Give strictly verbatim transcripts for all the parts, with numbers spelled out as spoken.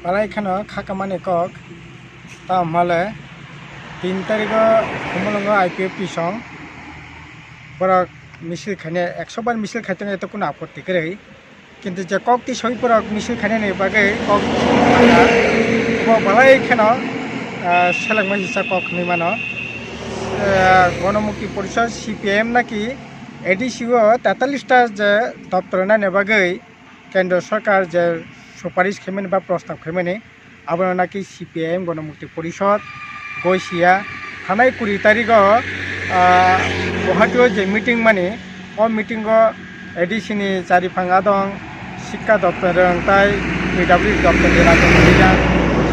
Balai kheno khakamani kok, tamo hale tin tarigo Khumulwngo I P F T song borok misil khainai, ekso bar misil khaitoni, eto kunu apotti kwrwi. Kintu je kok tisoi borok misil khainani bagwi kok bo balai kheno, ah, selengma hisa kok hwnwi mano. Ah, Gonomukti Porishod, C P I M naki A D C o tetallis ta je doptor nani bagwi Kendra Sorkar je suparish khaimani ba prostab khaimani, abono naki C P I M Gonomukti Porishod goisiya thanai kuri tarigo, ah, Guwahati o je meeting mani, o meeting o A D C ni chariphang adong, Sikka doptor rwng tai P W D doptor ni rajya manager,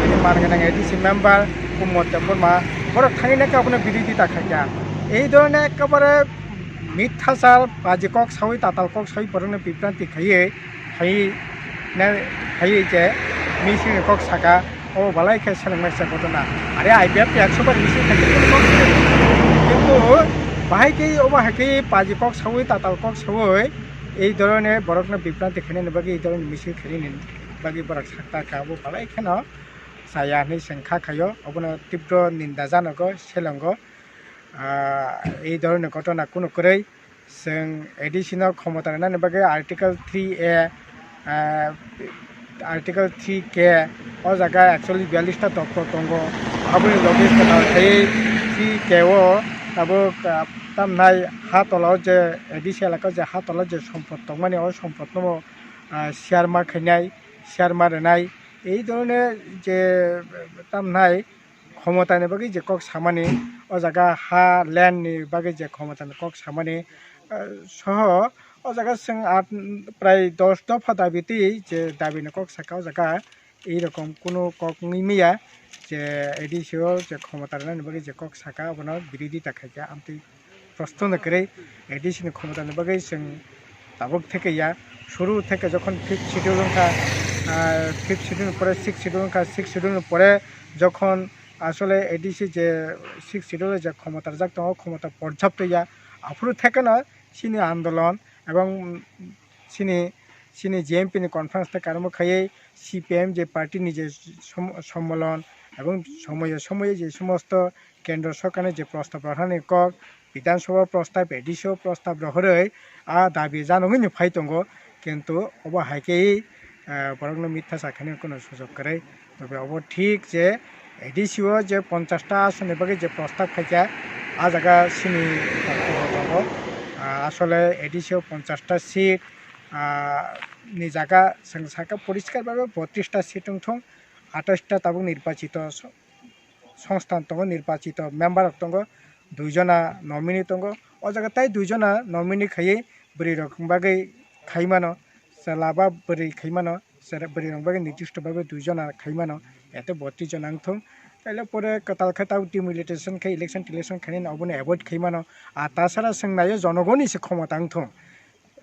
chini man gwnang A D C member Kumar Debbarma, borok thangwi nai khe abono birodita khaikha. Ei dhoroner ekkebare mithasar baji kok sawi, tatal kok sawi borokno bibranti khaiwi, khaiwi na, khaiwi je misil ni kok saka, o balai khe selengmai se ghotona. Are I P F T ekso bar misil khaikhe kono kok kwrwi. Kintu bahai khe obo hai khe baji kok sawi, tatal kok sawi, ei dhoroner borokno bibranti khainani bagwi, ei dhoroner misil khainani bagwi borok sakta kha, obo balai kheno chaya hinwi chwng kha khaio, obono tibro ninda janogo, selongo. Ah, ei dhoroner ghotona kunu kwrwi. Chwng A D C no khomota rwnani bagwi Article three A, ah, Article three K, o jaga actually biyallis ta doptor tongo. Aboni logi kwtal khaiwi three K o tabuk, ah, tamnai ha tola o je A D C elaka o je ha tola o je sompot tongmani, o sompot no, ah, share ma khainai, share ma rwnai. Ei dhoroner je tamnai khomotani bagwi je kok samani, o jaga ha land ni bagwi je khomotani kok samani, ah, soho o jaga chwng at, prai dos dopha dabi twi je dabi ni kok saka o jaga, ei rokom kunu kok wngwi maya je A D C o je khomota rwnani bagwi je kok saka, obono birodita khaikha, amtwi proshno no kwrwi. A D C ni khomotani bagwi chwng tabuk theke ya, shuru theke jokhon fifth schedule wngkha, ah, fifth schedule ni pore sixth schedule wngkha, sixth schedule ni pore jokhon asole A D C je sixth schedule je khomota rwjak tongo, khomota porjapto ya, aphuru thekeno chini andolon ebong chini, chini J M P ni conference tei karmo khaiwi C P I M je party ni je som-, sommolon ebong somoyo somoyo je somosto Kendra Sorkar ni je prostab rohornani kok, Bidhan Sabha prostab, A D C o prostab rohorwi a dabi janogwino phai tongo, kintu obo hai khe, eh, borokno mitha sa khainani kunu sujok kwrwi. Tobe obo thik je A D C o je ponchash ta asoni bagwi je prostab phaikha, a jaga sini tongo. Ah, asole A D C o ponchash ta seat, ah, ni jaga chwng sakha poriskar bhabe botris ta seat wngthung, atais ta tabuk nirbachito songsthan tongo, nirbachito member rok tongo, dui jona nominee tongo. O jaga tai dui jona nominee khaiwi bwrwi rok bagwi khai mano, chwla ba bwrwi khai mano, chwla bwrwi rok bagwi nirdisto bagwi dui jona khai mano, ete botris jona wngthung. Taile pore kwtal khe tabuk demilitarization khe election tilekshon khainani obono avoid khai mano. A tasara chwng naio jonogoni se khomota wngthung.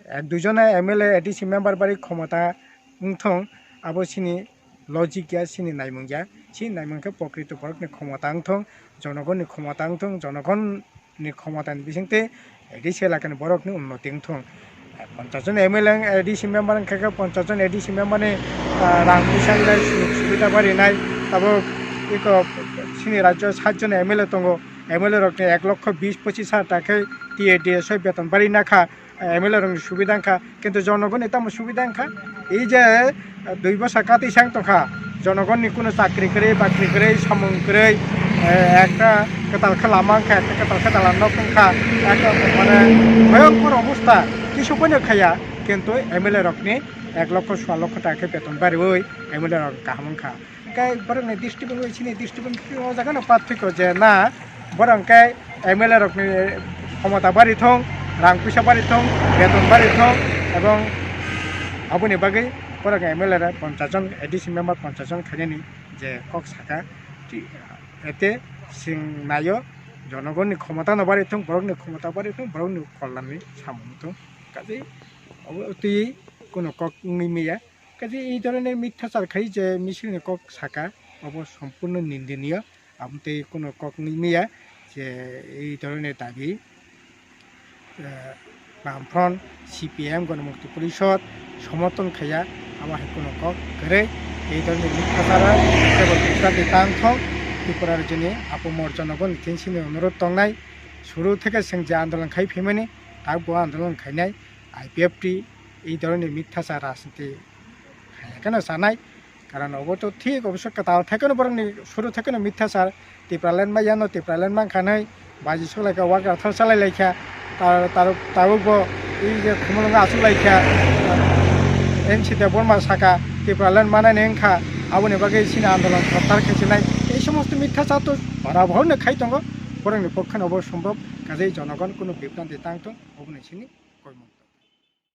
Ek dui jona M L A, A D C member bari khomota wngthung, abo chini logic ya, chini naimung ya, chini naimung khe pokrito borokni khomota wngthung, jonogonni khomota wngthung, jonogonni khomotani bisingtwi A D C elakani borokni unnoti wngthung. Ponchash jon M L A, A D C member wngkha khe ponchash jon A D C member ni, ah, rang puisa rinai, sujog subida barinai, tabuk eko chini rajyo sat jon M L A tongo, M L A rokni ek lokho bis pochis hajar ta khe T A D S o beton bari nakha. M L A rokni subida wngkha, kintu jonogonni tamo subida wngkha? Ei je, eh, dui bwsa kati sang tongkha, jonogonni kuno chakri kwrwi, bakri kwrwi, samung kwrwi, eh, ekta kwtal khe lama wngkha, ekta kwtal khe dalan nok wngkha, ekta mane bhoyongkor obostha, kisu poino khaya, kintu M L A rokni ek lokho swa lokho taka khe beton bariwi M L A rok kaham wngkha. Hingke borokni district bai chini district bai o jaga no pathwiko je na, borok hingke M L A rokni khomota bari thung, rang puisa bari thung, beton bari thung, ebong aboni bagwi borok M L A rok ponchash jon, A D C member ponchash jon khainani je kok saka, ti-, ete chwng naio, jonogonni khomota no bari thung, borokni khomota bari thung, borokni kollamni samung thung, kaje obo twi kuno kok wngwi maya. Kaje ei dhoroner mithachar khai je misil ni kok saka, obo sompurno nindiniyo, aboni tei kuno kok wngwi maya je ei dhoroner dabi, eh, Bamfront, C P I M, Ganamukti Porishod somorthon khaiya, abo hai kuno kok kwrwi. Ei dhoroni mitha chara kebo bibranti tang thok. Tripura rajyoni apamor jonogonni thing simi onurod tongnai, suru theke chwng je andolon khai phaimani, tabuk bo andolon khainai I P F T ei dhoroni mitha chara rajniti khaiya kheno chanai. Karon obo to thik, obosho kwtal thekeno borokni suru thekeno mitha char. Tipraland ma yano Tipraland mankha nai, baji suklaikha, wagar thal chalai laikha, tar, tar, tabuk bo ei je khumulwngo achuk laikha, N C Debbarma saka Tipraland manani wngkha, aboni bagwi chini andolon grobtar khe chinai. Ei somosto mitha char to bara bohorno khai tongo, borokni pokkheno obo sombhob, kajei jonogon kunu bibranti tang tong, oboni chini koimung.